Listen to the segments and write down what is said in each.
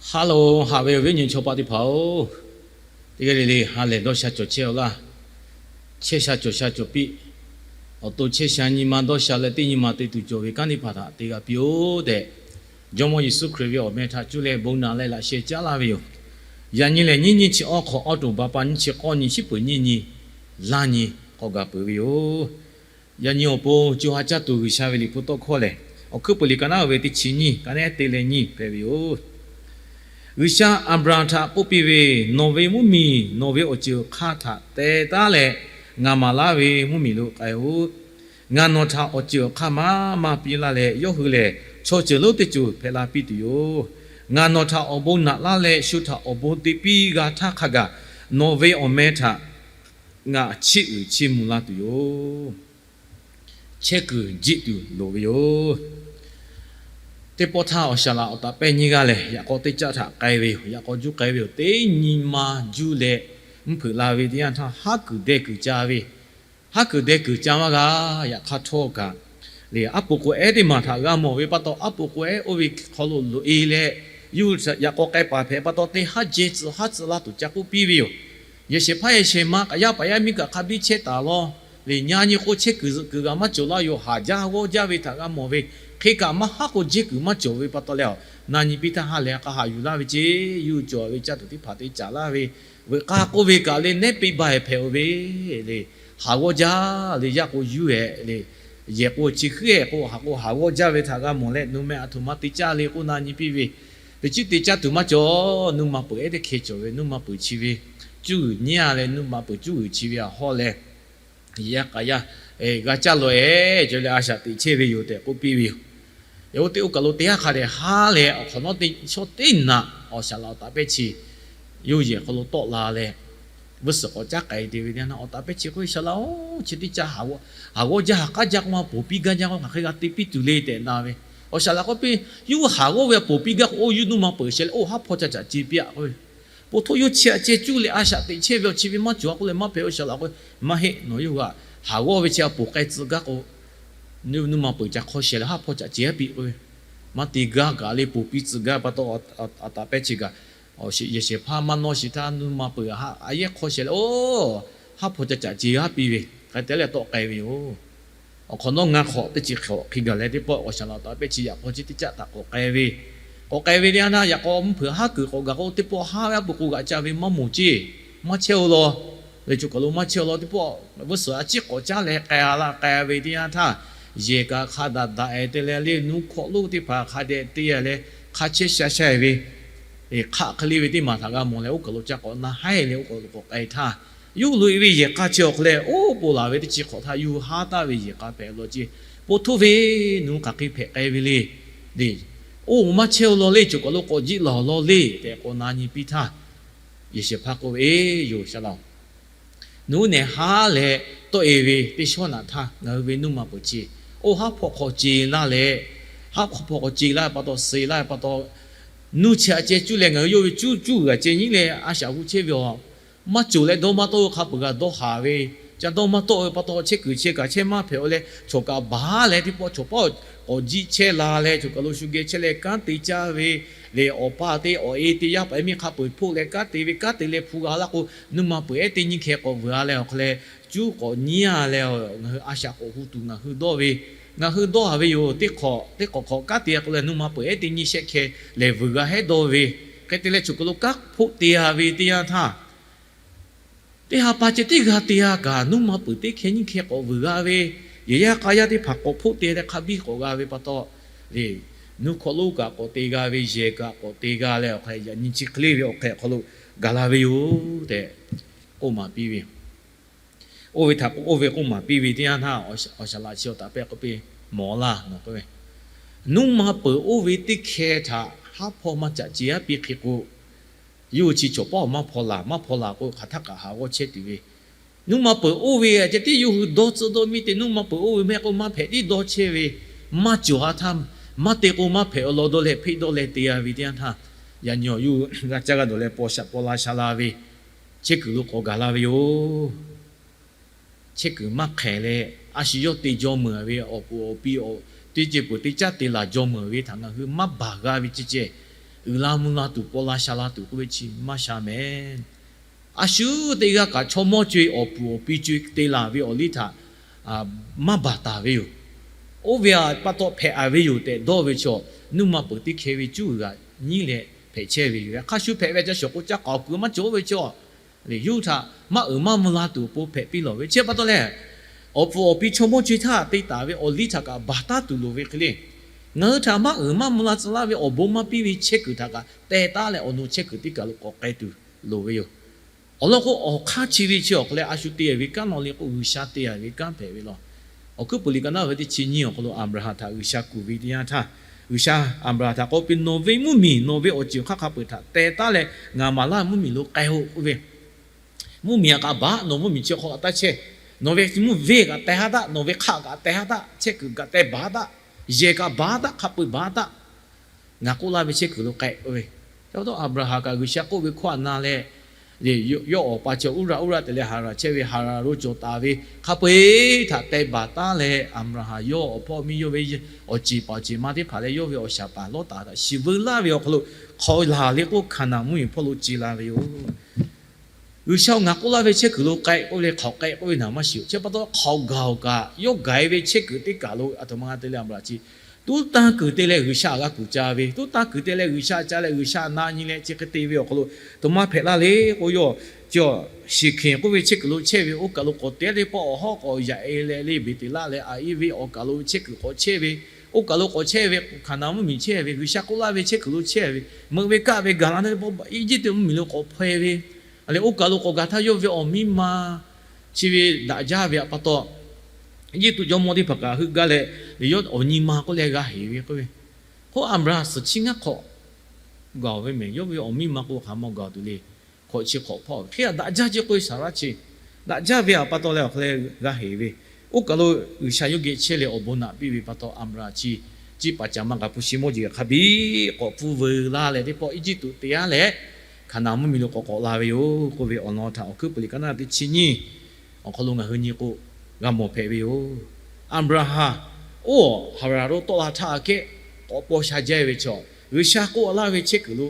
Haˉ loˬ, haꞈ ve awˬ viˉ awˬ nyi chaw paˆ teˇ hpaˍ-oˬ, teˇ g'aˇ le le ha lehˬ dawˇ sha cawˬ chehˇ-aw laˇ. Chehˇ sha cawˬ sha cawˬ piˇ. Awˬ to chehˇ sha nyi ma dawˇ sha leh teˇ nyi ma te tuˬ cawˬ ve kanˉ teˇ hpaˍ htaꞈ te g'a piˇ-oˆ tehꞈ, Jawˇmawˇ Yeˍsuˆ Hkriꞈ ve awˬ meh htaꞈ cuˇ leh bon naꞈ leh laꞈ sheh caˉ laˇ ve yoˬ. Yaꞈ nyi lehˬ, nyiˇ nyiˇ chi awˇ hk'awꞈ awˇ toˬ ba pa nyiˇ chi k'awˇ nyi shiˉ peuˬ nyiˇ nyi laˇ nyi k'awꞈ gaˬ peuˬ ve yoˬ. Yaꞈ nyi awˬ pon co ha caˇ tuˬ G'uiˬsha ve liꞈ hpu tawˇ hkawˇ lehˬ, Awˬ hkuiˉ puiˍ liꞈ ka naˉ ve teˇ chi nyiˇ, ka naˉ te leh nyiˇ hpehꞈ ve yoˬ. G'uiˬsha Aˍbraˍhanˍ htaꞈ k'oˆ piˇ ve, Nawˬ ve mvuhˇmiˬ, nawˬ ve awˬ ceuˬ awˬ hk'aˇ htaꞈ teh taˉ leh, ngaˬ maˍ laˇ ve mvuhˇmiˬ lo k'ai-oˆ. Ngaˬ nawˬ htaꞈ awˬ ceuˬ awˬ hk'aˇ maˇ maˇ piˇ laˇ leh, yawˇ hui lehˬ chaw ceuˬ lonˉ teˇ ceuˬ hpehꞈ la piˇ tuˬ yoˬ. Ngaˬ nawˬ htaꞈ awˬ bon naꞈ laˇ leh, shu htaꞈ awˬ bon te piˇ g'a htaˇ hk'a gaˬ, nawˬ ve awˬ meh htaꞈ ngaˬ chiˇ uiˍ chiˇ mvuh laˇ tuˬ yoˬ. Chehˇ kuiˬ jiˆ tuˬ loˍ ve yoˬ. Teˇ pawˆ htaˇ, awˬ shaˍ laꞈ awˬ taˍ pehˇ nyiˇ g'aˇ lehˬ, yaꞈ k'aw teˇ caˆ htaꞈ k'ai ve yoˬ. Yaꞈ k'aw juˇ k'ai ve yoˬ. Teˇ nyi ma juˇ leh mvuhˇ hpeuꞈ la ve teˇ yanˇ htaˇ, haˉ kuiˬ deh kuiˬ ca ve, haˉ kuiˬ deh kuiˬ ca maˇ g'a. Yaꞈ hk'aˇ htawˇ kaꞈ le, aˉ poꞈ k'oˍ ehˉ teˇ maˬ htaꞈ g'a mawˬ ve pa taw, aˉ poꞈ k'oˍ ehˉ oˇ ve hk'aw lo loꞈ e leh, yawˇ hui yaꞈ k'aw k'ai paˍ hpehꞈ pa taw, teˇ haˉ jehˇ tcuh haˉ tcuh laˇ tuˬ ca k'oˆ piˇ ve yoˬ. Yehˬ shehˍ hpaˇ yehˬ shehˍ ma kaꞈ yaˇ paˍ yaˇ miˇ kaꞈ hk'a biˇ chehˇ taˍ law. Lehˬ, nyi nyi k'o chehˇ kuiˬ zuhꞈ kuiˬ g'a maˇ cawˬ laˇ yoˬ. Haˍ jaˇ g'awˇ jaˇ ve htaꞈ g'a mawˬ ve hk'e kaꞈ, maˇ haˉ k'o jehˇ kuiˬ maˇ cawˬ ve pa taw leh, na nyi piˇ htaˇ ha lehˬ k'a haꞈ yuˬ laˇ ve ceˇ. Yawˇ hui cawˬ ve caˇ tuˬ teˇ hpaˍ te caˍ laˇ ve, veuꞈ k'aˇ k'oˆ ve kaꞈ le, neˉ peˆ ba hpehꞈ-oˬ ve le. Haˍ g'awˇ jaˇ le, yaˇ k'o yuˇ-ehˍ le, yehˬ k'o chi hk'e-ehˍ k'o, haˍ k'o haˍ g'awˇ jaˇ ve htaꞈ g'a mawˬ leh, nuˬ meh aˬ htoꞈ ma te caˇ le k'oˆ na nyi piˇ ve, teˇ chiˉ te caˇ tuˬ maˇ cawˬ. Nuˇ ma peuˬ ehˉ teˇ hkeh cawˬ ve, nuˇ ma peuˬ chi ve cuˇ g'uiˬ nyiˇ-a leh, nuˇ ma peuˬ cuˇ g'uiˬ chi ve aꞈ hawˇ leh, yaˇ k'a yaˇ g'a caˇ lawˬ-ehˍ cawˬ leh a shaꞈ teꞈ chehˇ ve yoˬ tehꞈ k'oˆ piˇ ve yoˬ. Yaꞈ oˇ teˇ oˇ kaˬ lo teˇ haˉ hk'a dehꞈ haˉ leh, awˬ hk'awꞈ nawˉ teˇ shawˉ teˇ naꞈ awˬ shaˍ laꞈ awˬ taˍ pehˇ chi yawˇ yehˬ hk'aw lo tawˆ la leh, vuiˇ suhˍ k'awꞈ caˉ k'ai te ve teˇ yanˇ, awˬ taˍ pehˇ chi k'oˆ ve, Shaˍ laꞈ-oˬ, chi teˇ caˇ haˍ g'awˇ jaˇ, haˍ k'aˉ jaˇ k'oˆ ma, ponˬ piˇ gaˇ jaˇ k'o, hk'aˬ hk'e g'a te piˇ tuˬ le tehꞈ na ve. Awˬ shaˍ laꞈ k'oˆ piˇ, yawˇ hui haˍ g'awˇ ve ponˬ piˇ gaˇ k'o, oˇ yawˇ nuˇ ma peuˬ sheh leh, oˇ haˉ hpawˇ ca caꞈ ce piˇ-a k'oˆ ve. Po htoˇ yawˇ chi aꞈ ceh cuˇ leh a shaꞈ teꞈ chehˇ ve awˬ chi ve maˇ cawˬ-a k'oˆ leh maˇ hpehꞈ. Awˬ shaˍ laꞈ k'oˆ, Maˇ heˆ, nawˬ yawˇ hui haˍ g'awˇ ve chi aꞈ ponˬ k'ai tcuh gaˇ k'o, nuˇ ma peuˬ ca hk'awˇ sheh leh haˉ hpawˇ ca ce-a piˇ k'oˆ ve. Maˇ te gaˇ kaꞈ le, ponˬ piˇ tcuh gaˇ pa taw, awˬ taˍ pehˇ chi kaꞈ, yehˬ shehˍ hpaˇ maˇ nawˇ shiˍ htaˇ, nuˇ ma peuˬ a yehˉ hk'awˇ sheh leh, oˇ haˉ hpawˇ ca caꞈ ce-a piˇ ve, hk'e te leh tawˆ k'ai ve yoˬ. Awˬ hk'awꞈ nawˉ ngaˇ hk'awꞈ teˇ chi hk'awꞈ hk'e gaˬ leh, teˇ pawˆ awˬ shaˍ laꞈ taˍ pehˇ chi yaꞈ k'aw chi teˇ caˆ htaꞈ k'awꞈ k'ai ve, k'awꞈ k'ai ve teˇ yanˇ htaˇ, yaꞈ k'aw mvuhˇ hpeuꞈ haˉ kuiˬ k'awꞈ gaˬ k'o, teˇ pawˆ haˉ ve aˉ poꞈ k'o g'aꞈ ca ve maˇ mawˬ ceˇ. Maˇ chehˇ-oˬ law leh, choˬ kaˬ lo maˇ chehˇ-oˬ law. Teˇ pawˆ vuiˇ suhˍ a ciˉ k'awꞈ caˉ leh k'ai-a laˇ k'ai ve teˇ yanˇ htaˇ, yehˬ kaꞈ hk'a daꞈ daꞈ-e te leh, le nuˇ hkawꞈ lonˉ teˇ hpaˍ hk'a dehꞈ te-a leh, hk'a chehˇ sha sha-e ve, hk'aˆ hk'e le ve teˇ maˬ htaꞈ g'a mawˬ leh, oˇ kaˬ lo ca k'awꞈ na haiˉ leh oˇ kaˬ lo k'awꞈ k'ai htaˇ, yawˇ hui loꞈ-e ve yehˬ k'a chi awˬ hk'aw leh oˇ bon laˬ ve teˇ chi hk'awꞈ htaˇ, yawˇ hui haˉ taˍ ve yehˬ k'a hpehꞈ law ceˇ. Po htoˇ ve, nawˬ hui hk'aˬ hk'e hpehꞈ k'ai ve le. Oˇ maˇ chehˇ-oˬ law le, choˬ kaˬ lo k'awꞈ jiˆ laˬ-oˬ law le tehꞈ k'awꞈ na nyi piˇ htaˇ, yehˬ shehˍ hpaˇ k'oˆ ve, Yoˬ, shaˍ laꞈ-oˬ, nawˬ hui nehˬ haˉ leh tawˆ-e ve teˇ shawˉ naꞈ htaˇ, ngaˬ hui ve nuˇ ma peuˬ chi oˇ haˉ hpawˇ hk'aw ce laˇ leh, haˉ hpawˇ hk'aw ce laˇ ve pa taw, suh laˇ ve pa taw, nuˇ chi aꞈ ceh cuˇ leh ngaˬ hui yawˇ ve cuˇ cuˇ g'uiˬ aꞈ ceh nyiˉ leh a shaꞈ hu chehˇ ve aˬ. Maˇ cawˬ leh dawˇ maˇ tawˆ-o, hk'a peuˬ kaꞈ dawˇ haˍ ve, ca dawˇ maˇ tawˆ ve pa taw, chehˇ kuiˬ chehˇ kaꞈ chehˇ maˇ hpehꞈ-o leh, choˬ kaꞈ baˬ leh teˇ pawˆ choˬ pawˆ k'awꞈ jiˆ chehˇ la leh, choˬ kaˬ lo shu geh chehˇ leh kanˉ te caˇ ve le. Awˬ pa te awˬ e te yaˇ paˍ yaˇ miˇ hk'a peuˬ hpoˆ leh kanˉ te ve, kanˉ te leh hpu g'a laˇ k'o, nuˇ ma peuˬ ehˉ teˇ nyiˇ hkeh k'awꞈ vuiˬ-a leh awˬ hk'aw leh, cuˉ k'awꞈ nyiˉ-a leh, ngaˬ hui a shaꞈ k'awꞈ hu tuˬ ngaˬ hui dawˇ ve, ngaˬ hui dawˇ haˍ ve yoˬ. Teˇ hk'awꞈ teˇ hk'awꞈ hk'awꞈ kanˉ te-a k'o leh, nuˇ ma peuˬ ehˉ teˇ nyiˇ shehˆ hkeh lehˬ vuiˬ g'a hehˉ dawˇ ve. Hk'e te leh choˬ kaˬ lo kanˉ hpoˆ te-a ve teˇ yanˇ htaˇ, teˇ ha pa ceh teˇ g'aˇ te-a kaꞈ, nuˇ ma peuˬ teˇ hkeh nyiˇ hkeh k'awꞈ vuiˬ g'a ve, yehˬ yaˇ k'a yaˇ teˇ hpaˍ k'awꞈ hpoˆ te leh hk'a biˇ k'awꞈ g'a ve pa taw, le, nuˇ hkawꞈ lonˉ kaꞈ k'awꞈ te g'a ve, yehˬ kaꞈ k'awꞈ te g'a leh, awˬ hk'a yaꞈ nyi chi hk'e le ve awˬ hk'e awˬ hk'aw lo gaˬ la ve yoˬ tehꞈ k'oˆ maˍ piˇ ve yoˬ. Oˇ ve htaꞈ k'o, oˇ ve k'oˆ maˍ piˇ ve teˇ yanˇ htaˇ, awˬ shaˍ laꞈ chi awˬ taˍ pehˇ k'oˆ piˇ, Mawˬ laˇ, nawˬ k'oˆ ve, nuˇ ma peuˬ oˇ ve teˇ hkeh htaꞈ haˉ hpawˇ maˇ caꞈ ce-a piˇ hk'e k'o, yawˇ hui chi chaw pawˆ maˇ hpaw laˬ. Maˇ hpaw laˬ k'o, hk'aˬ htaˇ kaꞈ haˍ g'awˇ chehˇ tuˬ ve, nuˇ ma peuˬ oˇ ve aꞈ ceh tiˉ yawˇ hui dawˇ tcuhˆ dawˇ miˇ te, nuˇ ma peuˬ oˇ ve mehˆ k'o maˇ hpehꞈ tiˉ dawˇ chehˇ ve, maˇ cawˬ-a htaˇ, maˇ te k'o maˇ hpehꞈ-o law dawˇ leh hpeˆ dawˇ leh te-a ve teˇ yanˇ htaˇ, yaꞈ nyi awˬ yawˇ hui g'a caˇ g'a dawˬ leh paw shaꞈ paw la sha la ve, chehˇ kuiˬ lo k'awꞈ gaˬ la ve yoˬ. Chehˇ kuiˬ maˇ hk'ehˬ leh, a shu yawˇ te jaw meuˬ ve awˬ puˍ awˬ pi, teˇ ceuˬ peuˬ teˇ caˉ te laˬ jaw meuˬ ve htaꞈ ngaˬ hui maˇ baˬ g'a ve ceh ceh, uiˍ la mvuh la tuˬ, paw la sha la tuˬ k'oˆ ve chi maˇ sha mehˍ. A shu teˇ g'aˇ kaꞈ chaw mawˇ co-e awˬ puˍ awˬ pi co-e te laˬ ve awˬ liˇ htaꞈ maˇ baˬ taˍ ve yoˬ. Oˇ ve pa taw hpehꞈ a ve yoˬ tehꞈ dawˇ ve chaw, nuˇ ma peuˬ teˇ hkeh ve cuˉ g'aꞈ nyiˉ leh hpehꞈ chehˇ ve yoˬ. Hk'a shu hpehꞈ ve ca shawˍ k'o caˇ k'aoˍ kuiˬ maˇ cawˬ oˇ ve chaw, yawˇ htaꞈ maˇ uiˍ maˇ mvuh la tuˬ awˬ pon hpehꞈ piˇ lawˬ ve. Chi pa taw leh, awˬ puˍ awˬ pi chaw mawˇ co-e htaˇ te taˍ ve awˬ liˇ htaꞈ kaꞈ baˬ taˉ tuˬ loˍ ve hk'e le. Ngaˬ hui htaꞈ maˇ uiˍ maˇ mvuh la tcuh laˇ ve awˬ bon maˇ piˇ ve chehˇ kuiˬ htaꞈ kaꞈ teh taˉ leh awˬ nu chehˇ kuiˬ teˇ kaˬ lo k'awꞈ k'ai tuˬ loˍ ve yoˬ. Awˬ lawn k'o, awˬ hk'aˇ chi ve chi awˬ hk'aw leh a shu te ve kanˉ law le k'o, G'uiˬsha te a ve kanˉ hpehꞈ ve law. Awˬ hkuiˉ puiˍ liꞈ ka naˉ ve teˇ chi nyiˇ awˬ hk'aw lo Aˍbraˍhanˍ htaꞈ G'uiˬsha kuˬ ve teˇ yanˇ htaˇ, G'uiˬsha Aˍbraˍhanˍ htaꞈ k'oˆ piˇ, Nawˬ ve mvuhˇmiˬ, nawˬ ve awˬ ceuˬ hk'aˇ hk'a peuˬ htaꞈ teh taˉ leh ngaˬ maˍ laˇ mvuhˇmiˬ lo k'ai-oˆ k'oˆ ve, mvuhˇmiˬ a kaꞈ baˬ, nawˬ mvuhˇmiˬ chi hk'aw kaꞈ taˇ chehˇ. Nawˬ ve mvuhˇ venˇ kaꞈ teh haˉ daꞈ, nawˬ ve hk'aˆ kaꞈ teh haˉ daꞈ, chehˇ kuiˬ kaꞈ teh baˬ haˉ daꞈ, yehˬ kaꞈ baˬ haˉ daꞈ, hk'a peu-eˬ baˬ haˉ daꞈ. Ngaˬ k'oˆ laˇ ve chehˇ kuiˬ lo k'ai k'oˆ ve. Chi pa taw Aˍbraˍhanˍ kaꞈ G'uiˬsha k'oˆ ve hkawˇ a na leh, yawˇ awˬ pa chi Uˇraꞈ, Uˇraꞈ te leh Haˍranˍ chehˇ ve, Haˍranˍ lo cawˬ taˍ ve hk'a peu-eˬ htaꞈ teh baˬ taˉ leh, Aˍbraˍhanˍ yawˇ awˬ hpawˇ miˇ yawˇ ve awˬ ceˬ paˍ awˬ ceˬ ma teˇ hpaˍ leh yawˇ ve awˬ shaˍ paˍ lawˉ taˍ htaꞈ shiˍ veu laˇ ve awˬ hk'aw lo, hk'aw laˬ le k'oˆ Hkaˍnanˍ mvuhˇmiˬ hpawˇ lo ce la ve yoˬ. G'uiˬsha-oˬ, ngaˬ k'oˆ laˇ ve chehˇ kuiˬ lo k'ai k'oˆ ve le, hk'aoꞈ k'ai k'oˆ ve naˍ maˇ shiˍ-oˬ. Chi pa taw hk'aoꞈ gaˬ-oˬ kaꞈ, yawˇ gaˬ-e ve chehˇ kuiˬ teˇ kaˬ lo aˬ htoꞈ ma g'a te leh Aˍbraˍhanˍ chi tuˉ tanˇ kuiˬ te leh G'uiˬsha g'a kuˬ ca ve, tuˉ tanˇ kuiˬ te leh G'uiˬsha ca leh G'uiˬsha na nyi leh chi hk'e te ve awˬ hk'aw lo, aˬ htoꞈ ma hpehꞈ laˇ le k'o, yawˇ chi Shiˍk'enˍ k'oˆ ve chehˇ kuiˬ lo chehˇ ve oˇ kaˬ lo k'awꞈ te teˇ pawˆ awˬ hawˉ k'awꞈ yaꞈ-e leh le Beˍteˍlaˆ leh a iˉ venˇ awˬ kaˬ lo chehˇ kuiˬ k'awꞈ chehˇ ve, oˇ kaˬ lo k'awꞈ chehˇ ve Hkaˍnanˍ mvuhˇmiˬ chehˇ ve, G'uiˬsha k'oˆ laˇ ve chehˇ kuiˬ lo chehˇ ve, meuꞈ ve kaˆ ve gaˬ la teˇ pawˆ Eˇjiˇtuꞈ mvuhˇmiˬ lo k'awꞈ hpaw-e ve, le oˇ kaˬ lo k'awꞈ gaˬ htaˇ yawˇ ve awˬ miˇ ma chi ve daꞈ jaˇ ve pa taw, Eˇjiˇtuꞈ jawˇmawˇ teˇ hpaˍ kaꞈ heuˆ gaˇ leh, yawˇ awˬ nyi ma k'oˆ leh g'a heˍ ve k'oˆ ve. K'o Aˍbraˍhanˍ suhˍ chiˇ ngaˇ hk'awꞈ gaˬ-oˬ ve mehˬ, yawˇ ve awˬ miˇ ma k'o hk'aˬ ma gaˬ tuˬ le. Hk'awꞈ chi hk'awꞈ hpawˇ ve hk'e a daꞈ jaˇ ce k'oˆ ve Saˍraˆ chi daꞈ jaˇ ve pa taw leh awˬ hk'aw leh g'a heˍ ve. Oˇ kaˬ lo G'uiˬsha yawˇ geh chehˇ leh awˬ bon naꞈ piˇ ve pa taw Aˍbraˍhanˍ chi, chi paˍ caˍ ma kaꞈ hpu shi mawˇ jeˬ hk'a biˇ k'awꞈ pfuhˇ veu laˇ leh teˇ pawˆ Eˇjiˇtuꞈ te-a leh, Hkaˍnanˍ mvuhˇmiˬ lo k'awꞈ k'awꞈ la ve yoˬ k'oˆ ve awˬ lawn htaꞈ awˬ hkuiˉ puiˍ liꞈ ka naˉ teˇ chi nyiˇ awˬ hk'aw lo ngaˬ hui nyi k'o, g'a mawˬ hpehꞈ ve yoˬ. Aˍbraˍhanˍ oˇ Haˍranˍ lo tawˆ la htaˇ aꞈ kehˉ k'awꞈ paw sha jaˇ ve chaw, G'uiˬsha k'oˆ laˇ ve chehˇ kuiˬ lo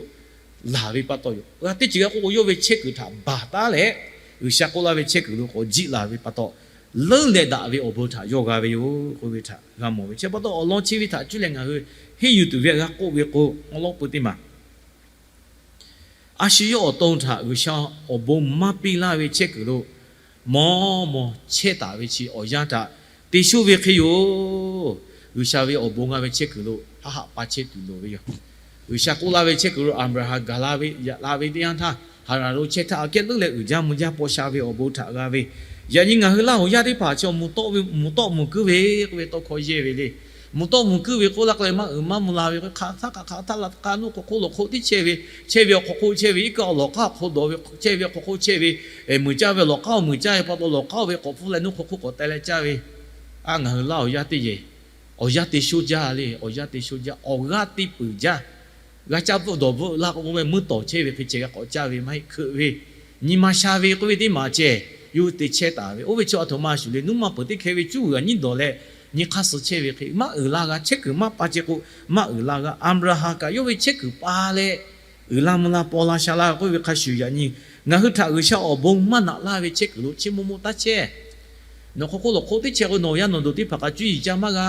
laˬ ve pa taw yoˬ. G'a teˇ ceuˬ g'a k'oˆ k'o, yawˇ ve chehˇ kuiˬ htaꞈ baˬ taˉ leh G'uiˬsha k'oˆ laˇ ve chehˇ kuiˬ lo k'awꞈ jiˆ laˬ ve pa taw, leuˉ leh daꞈ ve awˬ bon htaꞈ yawˇ g'a ve yoˬ k'oˆ ve htaꞈ g'a mawˬ ve. Chi pa taw awˬ lawn chi ve htaꞈ cuˇ leh ngaˬ hui henˇ yuˬ tuˬ ve g'a k'oˆ ve k'o, awˬ lawn peu teˇ maˬ a shu yawˇ awˬ to htaꞈ G'uiˬsha awˬ bon maˇ piˇ laˇ ve chehˇ kuiˬ lo mawˬ mawˬ chehˇ taˍ ve chi awˬ yanˇ htaꞈ te shonˇ ve hk'e yoˬ. G'uiˬsha ve awˬ bon g'a ve chehˇ kuiˬ lo haˆ haˆ pa chehˇ tuˬ loˍ ve yoˬ. G'uiˬsha k'oˆ laˇ ve chehˇ kuiˬ lo Aˍbraˍhanˍ gaˬ la ve, yaꞈ la ve teˇ yanˇ htaˇ, Haˍranˍ lo chehˇ htaˇ aꞈ kehˉ leuˉ leh uiˍ jaˇ mvuh jaˇ paw sha ve awˬ bon htaꞈ g'a ve. Yaꞈ nyi ngaˬ hui Laˇhuˍ yaˇ teˇ hpaˍ chi mvuhˬ tawˆ mvuhˬ kuiˉ ve k'oˆ ve tawˇ hkawˇ yehˇ ve le. Mvuhˬ tawˆ mvuhˬ kuiˉ ve k'oˆ laˇ k'o leh maˇ uiˍ maˇ mvuh la ve k'o, hk'aˬ htaˇ kaꞈ hk'aˬ htaˇ la k'a nuˇ hk'aw hk'oˆ lawˬ hk'oˆ tiˉ chehˇ ve, chehˇ ve awˬ hk'aw hk'oˆ chehˇ ve, iˉ kaˆ awˬ lawˬ k'aˉ awˬ hk'aw dawˬ ve chehˇ ve awˬ hk'aw hk'oˆ chehˇ ve, muiˬ caˇ ve lawˬ k'aˉ awˬ muiˬ caˇ ve pa taw lawˬ k'aˉ oˇ ve k'awꞈ hpfuhˇ leh nuˇ hk'aw hk'oˆ k'awꞈ teh leh caˇ ve. A, ngaˬ hui Laˇhuˍ yaˇ teˇ yehˬ awˬ yanˇ te shonˇ jaˇ le, awˬ yanˇ te shonˇ jaˇ, awˬ g'aˇ te peuˬ jaˇ. G'a caˇ bvuhˆ dawˬ bvuhˆ laˇ k'o, mvuhˇ tawˍ chehˇ ve hk'e ceh g'a k'awꞈ caˇ ve maˇ heˆ, hkeuꞈ ve, nyi ma sha ve k'oˆ ve teˇ maˬ ceh, yawˇ hui te chehˇ taˍ ve. Oˇ ve chi aˬ htoꞈ ma shuˍ le, nuˇ ma peuˬ teˇ hkeh ve cuˉ g'aꞈ nyiˉ dawˬ leh nyi hk'aˇ suh chehˇ ve hk'e maˇ uiˍ la g'a. Chehˇ kuiˬ maˇ pa ceh k'o maˇ uiˍ la g'a. Aˍbraˍhanˍ kaꞈ yawˇ ve chehˇ kuiˬ pa leh uiˍ la mvuh la paw la sha la k'oˆ ve hk'a shuˍ, yaꞈ nyi ngaˬ hui htaꞈ G'uiˬsha awˬ bon maˇ naꞈ laˇ ve chehˇ kuiˬ lo chi maw maw taˇ chehˇ. Nawˬ hk'aw hk'oˆ lawˬ hk'oˆ teˇ chehˇ k'o, nawˬ yaˇ nawˬ duˬ teˇ hpaˍ kaꞈ cuˇ yiˍ ca maˇ g'a.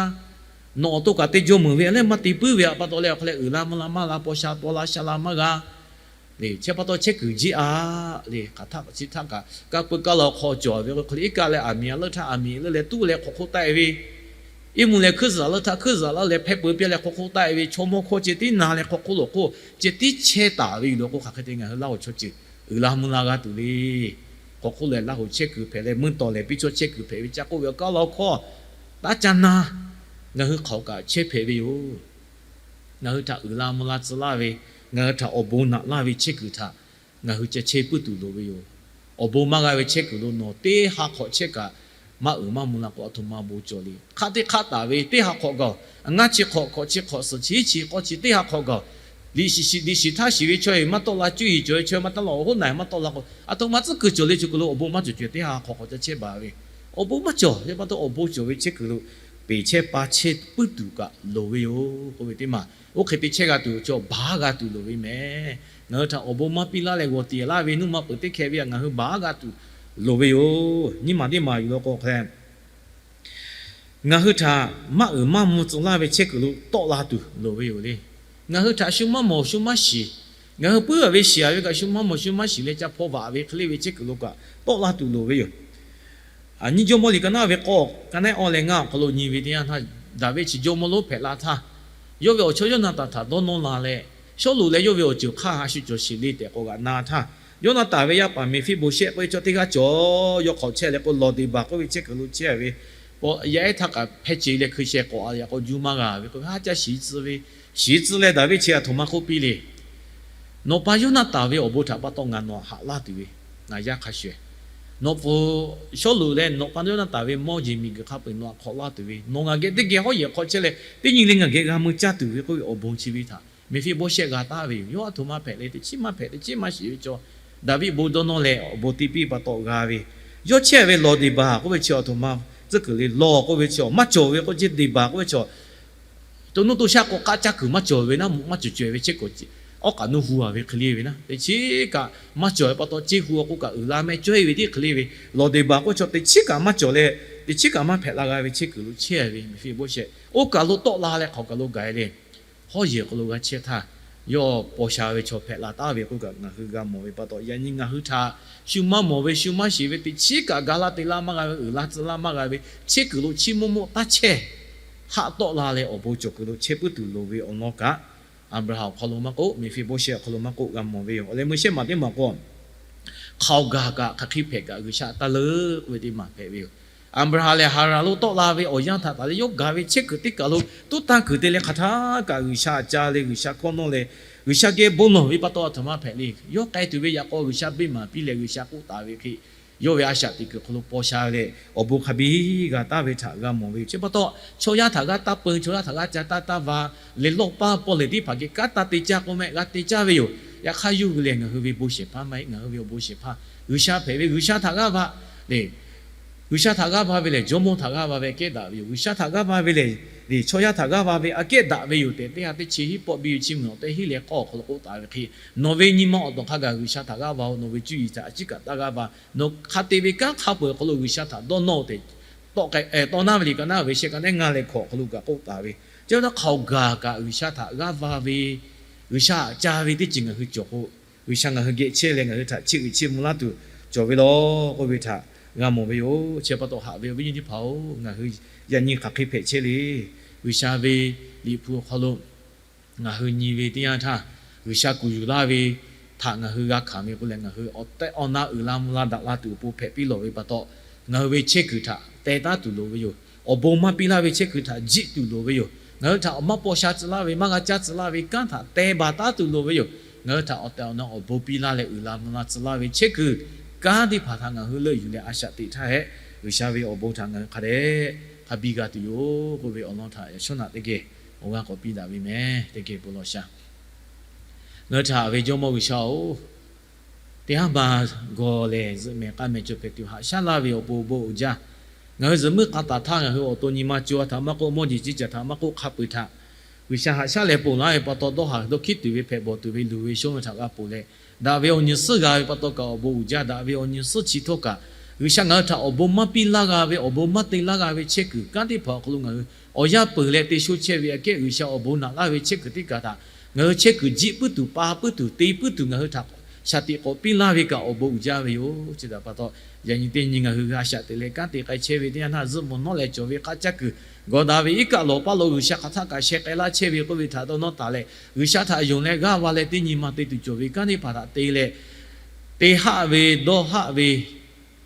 Nawˬ awˬ to kaꞈ te jawˇ meuˍ ve leh maˇ te puiˉ ve pa taw leh awˬ hk'aw leh uiˍ la mvuh la maˇ la paw sha paw la sha la maˇ g'a. Chi pa taw chehˇ kuiˬ jiˆ a le. Hk'aˬ htaˆ chi htaˆ kaꞈ kaˇ pui kaˇ la hk'aw cawˬ ve k'o, hk'aˬ hk'e iˉ kaˆ leh aˬ miˍ a leuˆ htaˇ aˬ miˍ leuˆ leh tuˉ leh hk'aw hk'oˆ taˆ-e ve, iˉ mvuhˇ leh hkuiˉ zuhꞈ leuˆ htaˇ hkuiˉ zuhꞈ leuˆ leh hpehˇ peu piˇ leh hk'aw hk'oˆ taˆ-e ve, chaw mawˇ hkawˇ ceh tiˉ na leh hk'aw hk'oˆ lawˬ hk'oˆ ceh tiˉ chehˇ taˍ ve yoˬ. K'o hk'aˬ hk'e te ngaˬ hui Laˇhuˍ chaw ceuˬ uiˍ la mvuh la g'a tuˬ le. Hk'aw hk'oˆ lehˬ Laˇhuˍ chehˇ kuiˬ hpehꞈ leh mvuhˇ tawˍ lehˬ piˇ cawˇ chehˇ kuiˬ hpehꞈ ve ca k'oˆ ve awˬ kaˉ law hkawˇ taˇ caˇ na, ngaˬ hui hk'aˬ kaꞈ chehˇ hpehꞈ ve yoˬ. Ngaˬ hui htaꞈ uiˍ la mvuh la tcuh laˇ ve, ngaˬ hui htaꞈ awˬ bon naꞈ laˇ ve chehˇ kuiˬ htaꞈ ngaˬ hui ca chehˇ puiˉ tuˬ loˍ ve yoˬ. Awˬ bon maˇ g'a ve chehˇ kuiˬ lo nawˬ teˇ ha hk'awꞈ chehˇ kaꞈ maˇ uiˍ maˇ mvuh la k'o, aˬ htoꞈ ma bon cawˬ le. Hk'aˆ teˇ hk'aˆ taˍ ve teˇ ha hk'awꞈ gaˬ-oˬ, ngaˇ chi hk'awꞈ, hk'awꞈ chi hk'awꞈ, suhˍ chi hiˉ chi, k'awˇ chi teˇ ha hk'awꞈ gaˬ-oˬ, liꞈ shiˍ shiˍ htaˇ shiˍ ve chaw-e maˇ tawˆ la, cuˇ yiˍ cawˬ ve chaw maˇ tawˆ la, awˬ hoˉ na maˇ tawˆ la k'o, aˬ htoꞈ ma tcuhˉ kuiˬ cawˬ le. Chi hk'aw lo awˬ bon maˇ cawˬ cawˬ teˇ ha hk'awꞈ hk'awꞈ ca chehˇ baˬ ve, awˬ bon maˇ cawˬ ve pa taw awˬ bon cawˬ ve chehˇ kuiˬ lo peˍ chehˇ pa chehˇ puiˉ tuˬ kaꞈ loˍ ve yoˬ k'oˆ ve teˇ maˬ. Oˇ hk'e te chehˇ g'a tuˬ cawˬ baˬ g'a tuˬ loˍ ve mehˍ. Ngaˬ hui htaꞈ awˬ bon maˇ piˇ laˇ leh g'awˬ tiˍ laˇ ve nuˇ ma peuˬ teˇ hkeh ve htaꞈ ngaˬ hui baˬ g'a tuˬ loˍ ve yoˬ. Nyiˇ maˬ teˇ maˬ yuˬ la k'o hk'e, ngaˬ hui htaꞈ maˇ uiˍ maˇ mvuh tcuh laˇ ve chehˇ kuiˬ lo tawˆ la tuˬ loˍ ve yoˬ le. Ngaˬ hui htaꞈ shu maˇ mawˬ shu maˇ shiˍ, ngaˬ hui puiˉ a ve shiˍ a ve kaꞈ shu maˇ mawˬ shu maˇ shiˍ leh ca hpaw vaꞈ ve hk'e le ve chehˇ kuiˬ lo kaꞈ tawˆ la tuˬ loˍ ve yoˬ. Nyiˇ Jawˇmawˇ liꞈ ka naˉ ve k'awˇ, ka naˉ awˇ leh ngaˇ awˬ hk'aw lo nyi ve teˇ yanˇ htaˇ, Daˍviˆ chi jawˇmawˇ lonˉ hpehꞈ la htaˇ, yawˇ ve awˬ chawˇ Yoˇnaˍtanˍ htaꞈ dawˇ nawˇ la leh, Sawˉluꞈ leh yawˇ ve awˬ ceuˬ hk'aˇ a shu cawˬ sheˍ le tehꞈ k'awꞈ g'aꞈ na htaˇ, Yoˇnaˍtanˍ ve yaˇ paˍ Meˍfiˆboˍsehˆ k'oˆ ve chaw teˇ g'aˇ cawˬ. Yawˇ hk'aw chehˇ leh k'o, Lawˍdeˍbaˍ k'oˆ ve chehˇ kuiˬ lo chehˇ ve, yaˇ ehˉ htaˇ kaꞈ hpehˇ ce leh hkui sheh k'awꞈ a leh k'o, juˇ maˇ g'a ve k'o, haˉ caˇ shiˍ tcuh ve, shiˍ tcuh leh Daˍviˆ chi a htoꞈ ma k'oˆ piˇ le. Nawˬ pa Yoˇnaˍtanˍ ve awˬ bon htaꞈ pa taw ngaˬ nawˬ htaꞈ haꞈ laˇ tuˬ ve, ngaˬ yaˇ hk'a shuˍ. Nawˬ pu Sawˉluꞈ leh nawˬ pa Yoˇnaˍtanˍ ve mawˇ jeˬ miˬguiˬ hk'a peu-eˬ nawˬ htaꞈ hk'awꞈ laˇ tuˬ ve, nawˬ ngaˬ geh teˇ geh hawˉ yehˬ hk'aw chehˇ leh teˇ nyi le ngaˬ geh g'a mui caˇ tuˬ ve k'oˆ ve awˬ bon chi ve htaꞈ Meˍfiˆboˍsehˆ g'a taˍ ve yoˬ. Yawˇ a htoꞈ ma hpehꞈ leh teˇ chiˉ maˇ hpehꞈ teˇ chiˉ maˇ shiˍ ve chaw, Daˍviˆ bon dawˇ nawˇ leh awˬ bon te piˇ pa taw g'a ve, yawˇ chehˇ ve Lawˍdeˍbaˍ k'oˆ ve chi a htoꞈ ma tcuhˉ kuiˬ le. Lawˍ kˍ k'oˆ ve chi maˇ cawˬ ve k'o, jeˇ Deˍbaˍ k'oˆ ve chi to nuˇ to shaˆ k'o k'aˆ caˇ kuiˬ maˇ cawˬ ve naˉ, maˇ cawˬ caweh ve chehˇ kuiˬ, awˉ k'aꞈ nuˇ hu a ve hk'e le ve naˉ, teˇ chiˉ kaꞈ maˇ cawˬ ve pa taw, ceˇ hu a k'oˆ kaꞈ uiˍ la mehˆ cawˇ e ve teˇ hk'e le ve, Lawˍdeˍbaˍ k'oˆ chaw teˇ chiˉ kaꞈ maˇ cawˬ leh, teˇ chiˉ kaꞈ maˇ hpehꞈ la g'a ve chehˇ kuiˬ lo chehˇ ve Meˍfiˆboˍsehˆ oˇ kaˬ lo tawˆ la leh hk'aw kaˬ lo gaˬ e le. Hawˉ yehˬ hk'aw lo g'a chehˇ htaˇ, yawˇ paw sha ve chaw hpehꞈ la taˍ ve k'oˆ kaꞈ ngaˬ hui g'a mawˬ ve pa taw, yaꞈ nyi ngaˬ hui htaꞈ shu maˇ mawˬ ve, shu maˇ shiˍ ve, teˇ chiˉ kaꞈ ga laˇ te laˇ maˇ g'a ve, uiˍ la tcuh laˇ maˇ g'a ve chehˇ kuiˬ lo chiˇ mvuhˇ mvuhˇ taˇ chehˇ, haˆ tawˆ la leh awˬ bon cawˬ kuiˬ lo chehˇ puiˉ tuˬ loˍ ve awˬ lawn kaꞈ, Aˍbraˍhanˍ awˬ hk'aw lo maˇ k'oˆ, Meˍfiˆboˍsehˆ awˬ hk'aw lo maˇ k'oˆ g'a mawˬ ve yoˬ. Awˬ leh meuˇ shehˆ maˬ teˇ maˬ k'o, hk'aoˍ gaˬ kaꞈ hk'aˬ hk'e hpehꞈ kaꞈ G'uiˬsha taˇ leuˉ k'oˆ ve teˇ maˬ hpehꞈ ve yoˬ. Aˍbraˍhanˍ lehˬ Haˍraˍ lo tawˆ la ve awˬ yanˇ htaꞈ taˍ leh yawˇ gaˬ ve chehˇ kuiˬ teˇ kaˬ lo tuˉ tanˇ kuiˬ te leh hk'aˬ htaˇ kaꞈ G'uiˬsha ca le, G'uiˬsha hkawˇ nawˇ leh, G'uiˬsha geh bon lawˬ ve pa taw a htoꞈ ma hpehꞈ le. Yawˇ k'ai tuˬ ve yaꞈ k'aw G'uiˬsha venˇ maˍ piˇ leh G'uiˬsha k'oˆ taˍ ve hk'e, yawˇ ve a shaꞈ teꞈ kuiˬ hk'aw lo paw sha leh awˬ bon hk'a biˇ g'a taˍ ve htaꞈ g'a mawˬ ve yoˬ. Chi pa taw, chaw yaˇ htaꞈ g'aˇ taˇ peun, chaw yaˇ htaꞈ g'aˇ ca taˇ taˇ va leh lawˇ paˇ pawˇ lehˬ teˇ hpaˍ geh kanˉ taˇ te caˇ k'oˆ meh g'a te caˇ ve yoˬ. Yaꞈ hk'aˇ yawˇ hui lehˬ ngaˬ hui ve bon shehˍ hpaˇ maˇ heˆ, ngaˬ hui ve awˬ bon shehˍ hpaˇ G'uiˬsha hpehꞈ ve. G'uiˬsha htaꞈ g'aˇ va lehˬ, G'uiˬsha htaꞈ g'aˇ va ve lehˬ jawˇmawˇ htaꞈ g'aˇ va ve aꞈ kehˉ daꞈ ve yoˬ. G'uiˬsha htaꞈ g'aˇ va ve lehˬ, chaw yaˇ htaꞈ g'aˇ va ve aꞈ kehˉ daꞈ ve yoˬ tehꞈ, teˇ ha teˇ chi hiˉ pawˆ biˇ ve chiˇ mvuh awˬ tehˇ hiˉ leh k'awˇ awˬ hk'aw lo k'oˆ taˍ ve hk'e, nawˬ ve nyi ma awˬ tawˍ hk'a gaˬ G'uiˬsha htaꞈ g'aˇ va-oˬ. Nawˬ ve cuˇ yiˍ htaꞈ a ciˉ kaꞈ taˇ g'aˇ va. Nawˬ hk'a te ve kanˉ hk'a peu-eˬ awˬ hk'aw lo G'uiˬsha htaꞈ dawˇ nawˇ-oˬ tehꞈ, tawˇ naˇ ve liꞈ ka naˉ ve shehˆ ka naˉ ngaˇ leh hkawꞈ awˬ hk'aw lo kaꞈ k'oˆ taˍ ve. Chi pa taw hk'aoˍ gaˬ kaꞈ G'uiˬsha htaꞈ g'aˇ va ve, G'uiˬsha aꞈ ca ve teˇ ceuˬ ngaˬ hui cawˬ k'o, G'uiˬsha ngaˬ hui geh chehˇ leh ngaˬ hui htaꞈ chiˇ uiˍ chiˇ mvuh laˇ tuˬ cawˬ ve law k'oˆ ve htaꞈ g'a mawˬ ve yoˬ. Chi pa taw haꞈ ve awˬ viˉ nyi teˇ hpaˍ-oˬ, ngaˬ hui yaꞈ nyi hk'aˬ hk'e hpehꞈ chehˇ le. G'uiˬsha ve liꞈ hpu awˬ hk'aw lo ngaˬ hui nyi ve teˇ yanˇ htaˇ, G'uiˬsha kuˬ yuˬ laˇ ve htaꞈ ngaˬ hui g'a hkanˍ ve k'o lehˬ, ngaˬ hui awˬ tehˬ awˬ na uiˍ la mvuh la daꞈ la tuˬ awˬ pon hpehꞈ piˇ lawˬ ve pa taw, ngaˬ hui ve chehˇ kuiˬ htaꞈ teh taˉ tuˬ loˍ ve yoˬ. Awˬ bon maˇ piˇ laˇ ve chehˇ kuiˬ htaꞈ jiˆ tuˬ loˍ ve yoˬ. Ngaˬ hui htaꞈ awˬ maˇ paw sha tcuh laˇ ve, maˇ g'a caˇ tcuh laˇ ve kanˉ htaꞈ teh baˬ taˉ tuˬ loˍ ve yoˬ. Ngaˬ hui htaꞈ awˬ tehˬ awˬ na awˬ bon piˇ laˇ leh uiˍ la mvuh la tcuh laˇ ve chehˇ kuiˬ kanˉ teˇ hpaˍ htaꞈ ngaˬ hui leuˆ yuˬ leh a shaꞈ teꞈ htaˇ hehꞈ, G'uiˬsha ve awˬ bon htaꞈ ngaˬ hui hk'a dehꞈ hk'a biˇ g'a tuˬ yoˬ k'oˆ ve awˬ lawn htaꞈ yaꞈ shawˉ naꞈ teˇ geh awˬ g'aˇ k'awꞈ piˇ daꞈ ve meh. Teˇ geh bon lawˬ sha. Ngaˬ hui htaꞈ haꞈ ve Jawˇmawˇ G'uiˬsha-oˬ, teˇ haˉ ma gaw lehˬ zuhꞈ mehˍ k'a mehˍ cawˬ hpehꞈ tuˬ haꞈ shaˉ laˇ ve awˬ pon awˬ bon uiˍ jaˇ. Ngaˬ hui zuhꞈ muiˉ k'a taˍ htaˇ ngaˬ hui awˬ to nyi ma co a htaꞈ maˇ k'oˆ, mawˇ jeˬ ciˇ caˬ htaꞈ maˇ k'oˆ, hk'a peu-eˬ htaꞈ G'uiˬsha haꞈ shaˉ leh ponˬ laˇ ve pa taw, dawˇ haˍ dawˇ hkiˉ tuˬ ve hpehꞈ bawˬ tuˬ ve luˬ ve shonˇ ve htaꞈ g'a ponˬ leh, daꞈ ve awˬ nyi suhˉ g'a ve pa taw kaꞈ awˬ bon uiˍ jaˇ. Daꞈ ve awˬ nyi suhˉ chi htawˇ kaꞈ, G'uiˬsha ngaˬ hui htaꞈ awˬ bon maˇ piˇ laˇ g'a ve, awˬ bon maˇ te laˇ g'a ve chehˇ kuiˬ kanˉ teˇ hpaˍ awˬ hk'aw lo ngaˬ hui awˬ yanˇ peuˬ leh te sho chehˇ ve aꞈ kehˉ, G'uiˬsha awˬ bon naꞈ laˇ ve chehˇ kuiˬ teˇ kaꞈ htaꞈ ngaˬ hui chehˇ kuiˬ jiˆ puiˉ tuˬ, pa puiˉ tuˬ, te puiˉ tuˬ ngaˬ hui htaꞈ shaˍ tiꞈ k'awꞈ piˇ laˇ ve kaꞈ awˬ bon uiˍ jaˇ ve yoˬ. Chi htaꞈ pa taw, yaꞈ nyi teˇ nyi ngaˬ hui a shaꞈ teꞈ leh kanˉ te k'ai chehˇ ve teˇ yanˇ htaˇ, zuhꞈ mvuhˇ nawˉ leh cawˬ ve k'aˆ caˇ kuiˬ gawˬ daꞈ ve iˉ kaˆ lawˬ paˇ lo G'uiˬsha hk'aˬ htaˆ kaꞈ sheh k'ai laˇ chehˇ ve k'oˆ ve htaꞈ dawˇ nawˇ taˍ leh, G'uiˬsha htaꞈ yonˍ leh g'aˇ va leh teˇ nyi ma te tuˬ cawˬ ve kanˉ teˇ hpaˍ htaꞈ te leh, te haˆ ve, dawˇ haˆ ve,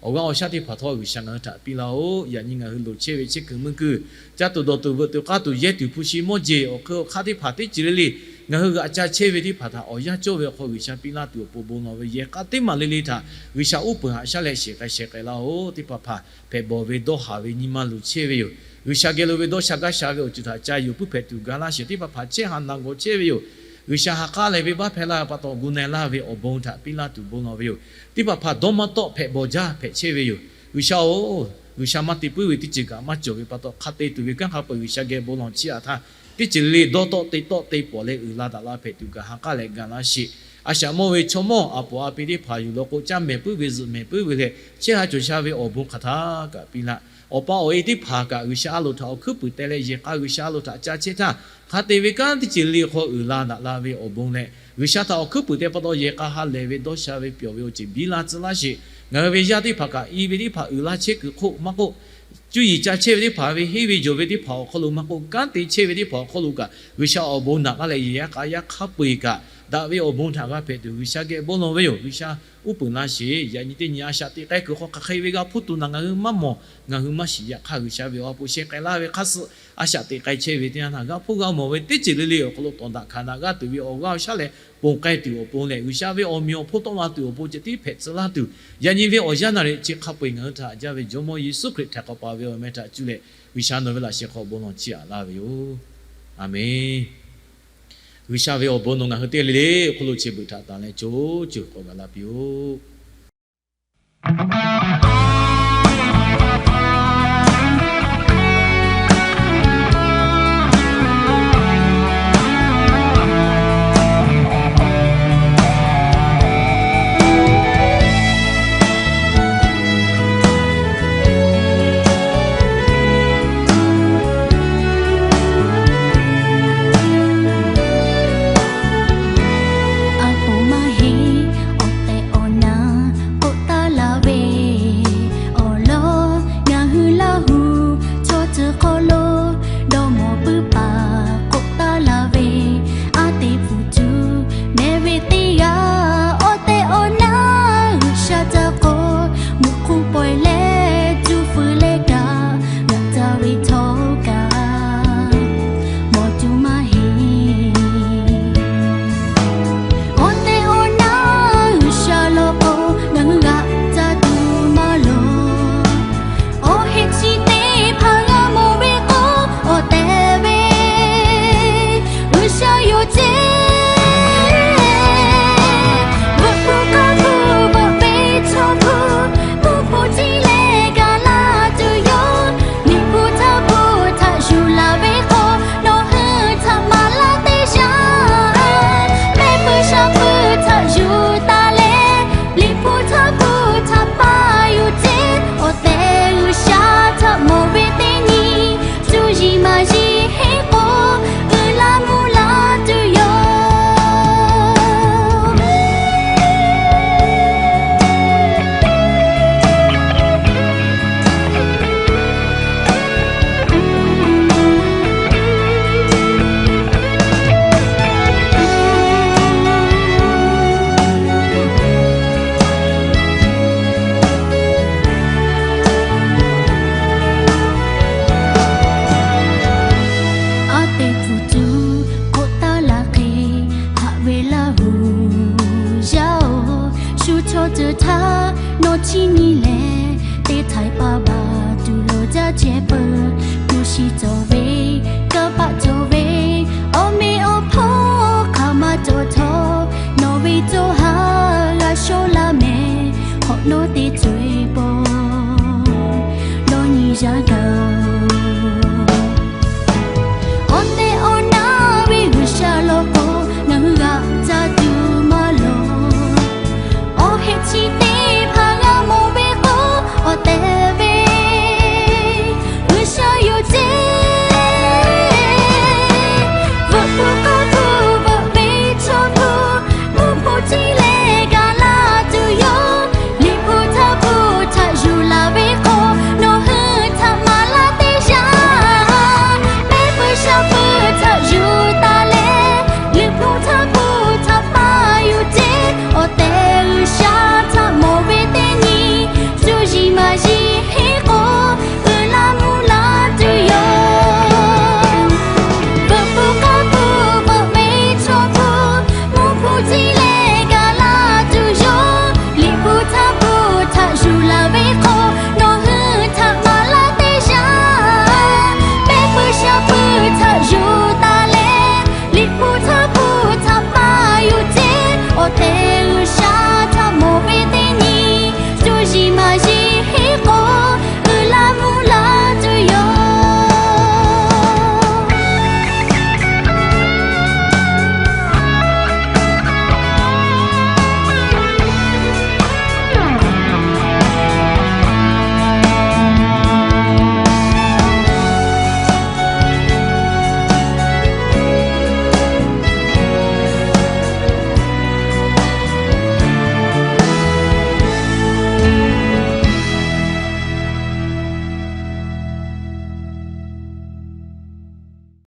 awˬ g'aˇ awˬ shaˉ teˇ hpaˍ htawˇ G'uiˬsha ngaˬ hui htaꞈ piˇ laˇ-oˬ. Yaꞈ nyi ngaˬ hui loˍ chehˇ ve chehˇ kuiˬ meuˇ kuiˬ, caˇ tuˬ dawˬ tuˬ veuꞈ tuˬ k'aˇ tuˬ yehˇ tuˬ hpu shi mawˇ jeˬ awˬ hk'eun awˬ hk'aˇ teˇ hpaˍ teˇ ceuˬ le le, ngaˬ hui g'aꞈ ca chehˇ ve teˇ hpaˍ htaꞈ awˬ yanˇ cawˇ ve awˬ hk'aw G'uiˬsha piˇ laˇ tuˬ awˬ pon bon lawˬ ve yehˬ k'a teˇ maˬ le le htaꞈ G'uiˬsha uˉ peunˍ haꞈ shaˉ leh shehˍ k'ai shehˍ k'ai laˇ-oˬ. Teˇ hpaˍ hpaˍ hpehꞈ bawˬ ve dawˇ haˍ ve nyi ma luˬ chehˇ ve yoˬ. G'uiˬsha geh lo ve dawˇ sha gaˇ sha ve awˬ ceuˬ htaꞈ ca yuˬ puiˉ hpehꞈ tuˬ ga laˇ shehˍ. Teˇ hpaˍ hpaˍ chehˇ haˍ naˬ gawˬ chehˇ ve yoˬ. G'uiˬsha ha k'aˉ leh venˇbaˆ hpehˇ laˇ ve pa taw gu na-e laˇ ve awˬ bon htaꞈ piˇ laˇ tuˬ bon lawˬ ve yoˬ. Teˇ hpaˍ hpaˍ dawˇ maˇ tawˆ hpehꞈ bawˬ jaˇ hpehꞈ chehˇ ve yoˬ. G'uiˬsha-oˬ, G'uiˬsha maˇ te puiˉ ve teˇ ceuˬ kaꞈ maˇ cawˬ ve pa taw, hk'a te tuˬ ve kanˉ hk'a peu-eˬ G'uiˬsha geh bon lawˬ chiˇ aꞈ htaˇ, teˇ ceuˬ le dawˇ tawˆ te tawˆ te pawˍ leh uiˍ la daꞈ la hpehꞈ tuˬ kaꞈ ha k'aˉ leh ga laˇ sheˍ. A shaꞈ mawˇ ve chaw mawˇ a poˍ a pi teˇ hpaˍ yuˬ law k'o, caˇ mehˍ puiˉ ve zuhꞈ mehˍ puiˉ ve leh chehˇ ha cawˬ sha ve awˬ bon hk'aˬ htaˇ kaꞈ piˇ laˇ. Awˬ pa awˬ e teˇ hpaˍ kaꞈ G'uiˬsha a loˍ htaꞈ awˬ hkuiˉ puiˍ teh leh yehˬ k'a G'uiˬsha a loˍ htaꞈ ca chehˇ htaˇ, hk'a te ve kanˉ teˇ ceuˬ le hk'aw uiˍ la daꞈ la ve awˬ bon leh, G'uiˬsha htaꞈ awˬ hkuiˉ puiˍ teh pa taw yehˬ k'a ha lehˬ ve dawˇ sha ve pyawˬ ve awˬ ceuˬ biˇ la tcuh laˇ sheˍ. Ngaˬ hui ve yaˇ teˇ hpaˍ kaꞈ i ve teˇ hpaˍ uiˍ la chehˇ kuiˬ hk'oˆ maˇ k'oˆ, cuˇ yiˍ ca chehˇ ve teˇ hpaˍ ve henˇ ve jawˬ ve teˇ hpaˍ awˬ hk'aw lo maˇ k'oˆ, kanˉ te chehˇ ve teˇ hpaˍ awˬ hk'aw lo kaꞈ G'uiˬsha awˬ bon naꞈ laˇ leh yehˬ yaˇ k'a yaˇ hk'a peu-eˬ kaꞈ daꞈ ve awˬ bon htaꞈ g'a hpehꞈ tuˬ G'uiˬsha geh bon lawˬ ve yoˬ. G'uiˬsha uˉ peunˍ laˇ sheˍ. Yaꞈ nyi teˇ nyi a shaꞈ teꞈ k'ai kuiˬ hk'aw hk'aˬ hk'e ve g'a hpuˇ tuˬ naˬ ngaˬ hui maˇ mawˬ, ngaˬ hui maˇ shiˍ. Yaꞈ hk'aˇ G'uiˬsha ve awˬ ha hpu sheh k'ai laˇ ve hk'a suh a shaꞈ teꞈ k'ai chehˇ ve teˇ yanˇ htaˇ g'a hpuˇ g'a mawˬ ve teˇ ceuˬ le le awˬ hk'aw lo tawˍ daꞈ hkanˍ daꞈ g'aˇ tuˬ ve awˬ g'aˇ awˬ shaˉ leh ponˬ k'ai tuˬ awˬ pon lehˬ, G'uiˬsha ve awˬ meꞈ awˬ hponˇ tawˆ la tuˬ awˬ pon ceh tiˉ hpehꞈ tcuh laˇ tuˬ, yaꞈ nyi ve awˬ yanˇ naˬ riꞈ chi hk'a peu-eˬ ngaˬ hui htaꞈ jaˇ ve Jawˇmawˇ Yeˍsuˆ Hkriꞈ htaꞈ k'awꞈ pa ve awˬ meh htaꞈ cuˇ leh G'uiˬsha nawˬ ve laꞈ sheh hk'aw bon lawˬ chiˇ aꞈ laˇ ve yoˬ. Aˬmenˍ. G'uiˬsha ve awˬ bon nawˬ ngaˬ hui teˇ g'aˇ le le awˬ hk'aw lo chi beuꞈ htaꞈ tanˬ leh co co k'awꞈ gaˬ la piˇ-oˆ. A poˍ maˇ heˆ, awˬ tehˬ awˬ na k'oˆ taˍ laˇ ve, awˬ lawn ngaˬ hui Laˇ hu chaw ceuˬ hk'aw lo dawˇ mawˬ puiˉ paˍ k'oˆ taˍ laˇ ve, a teꞈ hpu cuˇ mehˍ ve teˇ g'aˇ awˬ tehˬ awˬ na G'uiˬsha ca k'o, mvuhˇ hk'oˆ pawehˇ leh cuˇ fuiˍ leh kaꞈ g'a ca ve htawˇ kaꞈ mawˬ tuˬ maˇ heˆ. Awˬ tehˬ awˬ na G'uiˬsha law k'o, ngaˬ hui g'a ca tuˬ maˇ loˍ. Awˬ heˆ chi teˇ hpaˍ g'a mawˬ ve k'o, awˬ tehˬ ve G'uiˬsha yoˬ ceˇ. Bvuhꞈ hpu k'aˇ hpu bvuhꞈ ve chaw hpu, mvuhˇ hpu tiˉ leh gaˬ laˇ tuˬ yoˬ. Liꞈ hpu htaˇ hpu htaꞈ yuˬ laˬ ve k'o, nawˬ hui htaꞈ maˍ laˇ teˇ yanˇ, mehˆ hpui shaˍ hpui htaꞈ yuˬ taˍ leh, Liꞈ hpu htaˇ hpu htaꞈ paˇ yuˬ ceˇ. Awˬ tehˬ G'uiˬsha htaꞈ mawˬ ve teˇ nyi, cuˇ yiˍ maˍ yiˍ henˇ k'o, uiˍ la mvuh la tuˬ yoˬ. A teꞈ hpu tuˬ k'oˆ taˍ laˇ hk'e, haꞈ ve Laˇ hu yaˇ-oˬ, shu chaw ceuˬ htaˇ nawˬ chiˇ nyi leh, teˇ htaiˍ pa baˬ tuˬ lo jaˇ chehˇ peuˬ. Hpu shi cawˬ